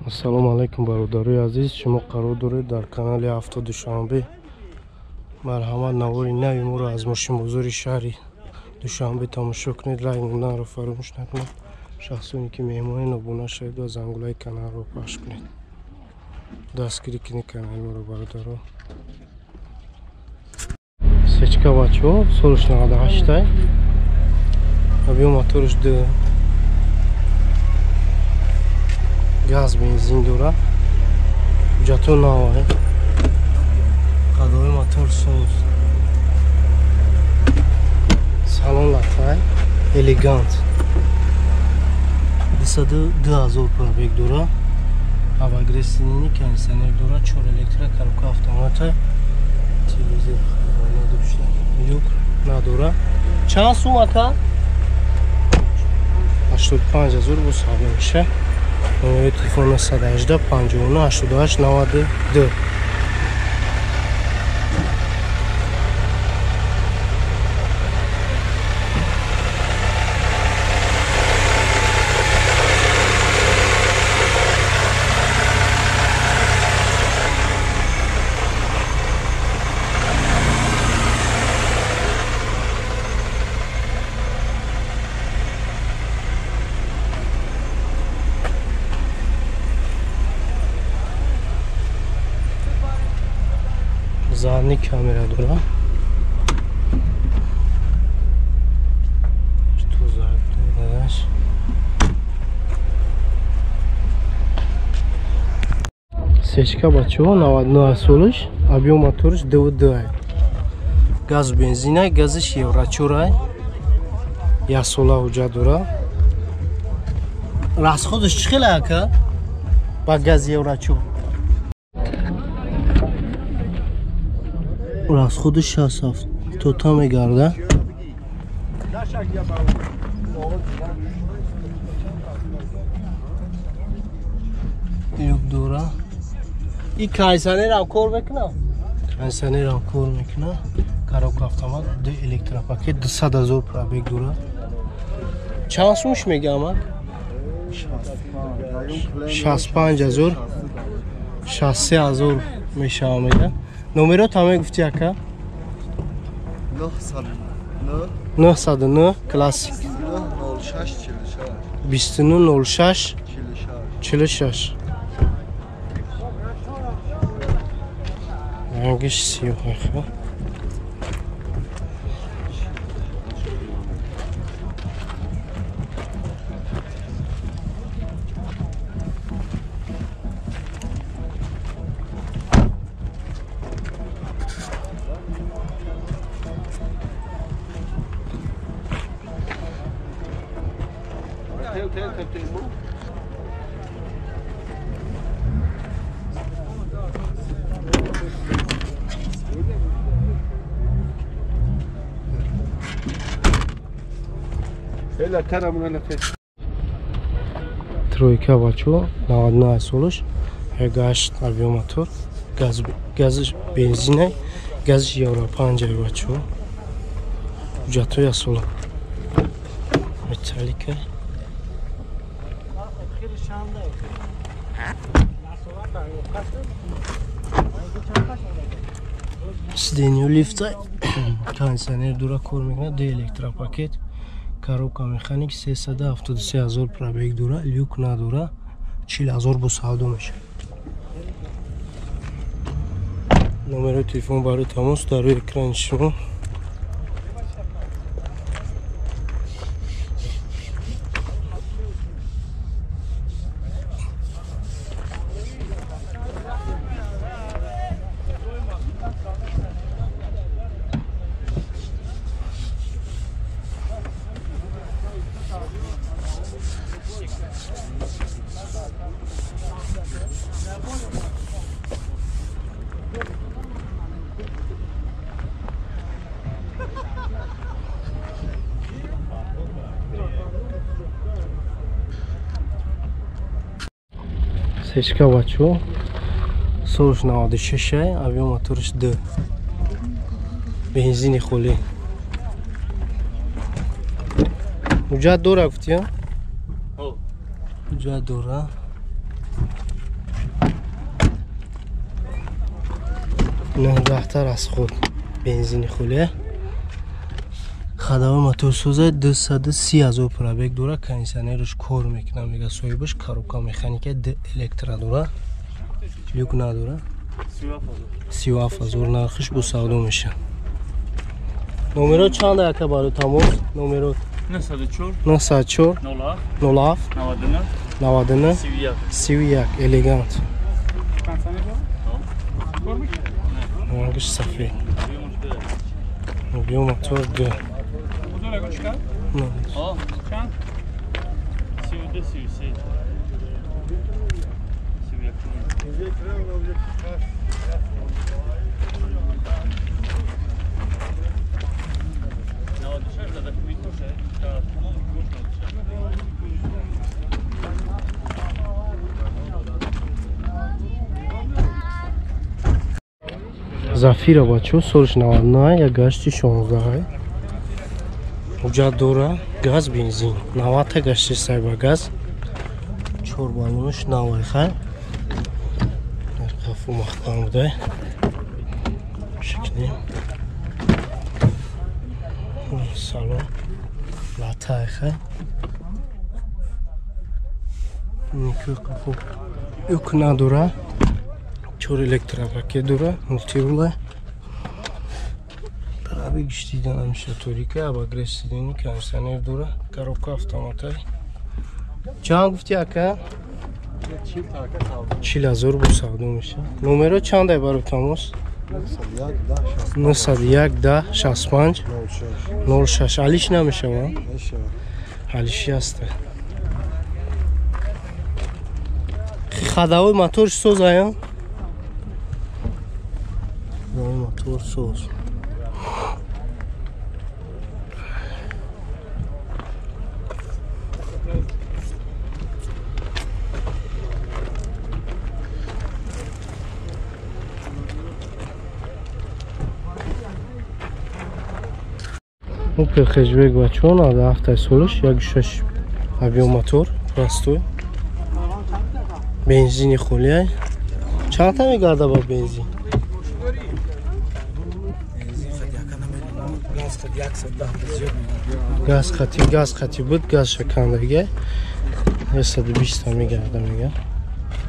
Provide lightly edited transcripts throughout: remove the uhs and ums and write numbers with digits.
Ассалому алайкум, бародарои азиз. Шумо қарор доред дар канали Авто Душанбе. Марҳамат, навори нави моро аз мошинбозори шаҳри Душанбе тамошо кунед. Лайк монданро фаромӯш накунед. Шахсоне ки меҳмонен, обуна шавед ва зангулаи каналро пахш кунед. Дастгирӣ кунед канали моро, бародаро. Сечка, бачаҳо, солш 98, объём моторш 2, газ, бензин дора, ҳуҷҷатҳо навай, қадои мотор соз, салон латай, элегант, 202 000 пробег дора, обогрев сидений, кондиционер дора, чор электро, коробка автомата, телевизор надошта, люк надора. Чанд сум, ака? 85 000 бо савдо меша. Номери телефон 918 59 88 92. Задний камера дора. Что за дадаш? Сечка, бачаҳо, 99 солиш, объём моторш 2,2, газ бензина, газиш еврочорай, як сола ҳуҷҷат дора. Расходаш чӣ хела, ака, ба газ еврочор? Расходи 67 тота мегарда. Люк дора. И кондиционерам кор мекуна, кондиционерам кор мекуна. Коробка автомат, ду электропакет, 200 000 пробег дора. Чанд сумш мегамак? 65 000, 63 000 мешава, мега. Номеро там гуфти, ака? 909, классик, 29 06 46. Рангиш сиёҳ. Тройка, бачо, 99 солиш, 8 объём мотор, газ, газиш бензина, газиш евро 5, бачо. Ҳуҷҷатҳо як сола. Металлика. Сиденью лифта, кондиционер дора, кор мекунад, ду электропакет, коробка механик, 373 000 пробег дора, люк надора, 40 000 бо савдо мешавад. Номерои телефон барои тамос дар рӯи экрани шумо. Сечка, бачо, солш 96, объём моторш 2, бензини холӣ. Ҳуҷҷат дора, гуфтия? Ҳуҷҷат дора. 9-10 аз худ бензини хуле. Хадава моторсоза 230 ҳазор пробег дора, кондиционерш кор мекунад, мега соҳибаш коробка механика д электро дора, люк надора. 37 ҳазор нархиш бо савдо меша. Номеро чанд ака барои тамос? Номеро 904 904 07 99 99 31. Элегант. Рангаш сафед. Биё мотор д. Чанд? 32 33 31. Зафира бачо солш 99 я гашти 16 ҳуҷҷат дора, газ бензин 90 гашти сайба газ 4 баллонаш навай хай дар қафо маҳкам будай шикнем салон латай хай никӯ қафо юк надора 4 электропакет дора, мултирула. Пробег дида намеша торика, обогрев сиденья, кондиционер дора, коробка автомата. Чанд гуфти ака? 40 ҳазор бо савдо меша. Номеро чанд барои тамос? 901 10 65 06. Алиш намешава? Алиши ҳаста. Хадавои моторш соз ая? Мотор соз. Опел хэтчбек бачо 97 солаш 1.6 объем мотор простой. Бензини холия. Чанд та мегарда ба бензин? Газ хати буд, газ шакандага 120 мегарда мега.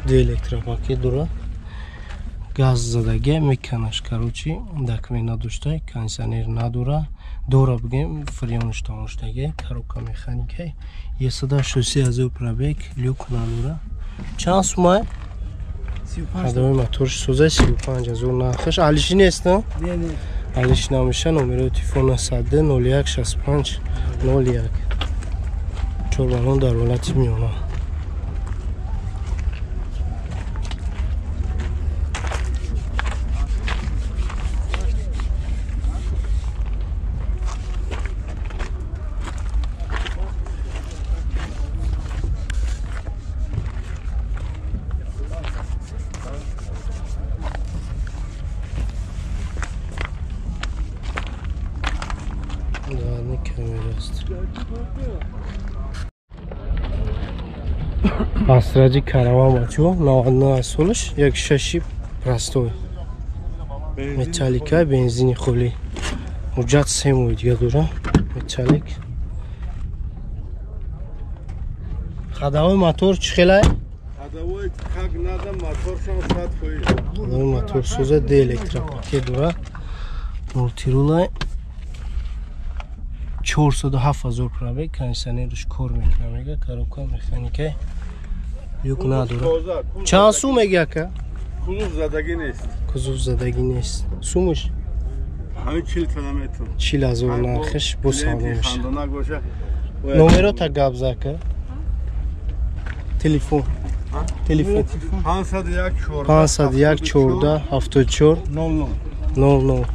Ду электропакет дора. Газ задага меканаш, короче, документ надошта, кондиционер надора. Дора бигем, фреонш тамоштага, коробка механика. 163 ҳазор пробег, люк надора. Чанд сумай? Адами моторш соза 35 ҳазор нархаш. Алиши нест, не? Не. Алиш намеша, номерои телефон 902 01 65 01. 4 баллон дар ҳолати миёна. Астраҷи караван бачо 99 солаш 1.6 простой металлика бензини холӣ ҳуҷҷат 3 моҳи дига дора металлик. Хадавои мотор чӣ хелай? Хадавои как надо моторшон 100%. Хадавои мотор соза д электропакет дора мултирула 407 ҳазор пробег, кондиционерш кор мекунад мега, коробка механика люк надора. Чанд сум меги ака? Кузов задагӣ нест. Кузов задагӣ нест. Сумаш? Ҳамин 40 та наметон. 40 ҳазор нархиш бо савдо меша. Номерота гап за ака? Телефон. Телефон. 501 14 501 14 74 00 00.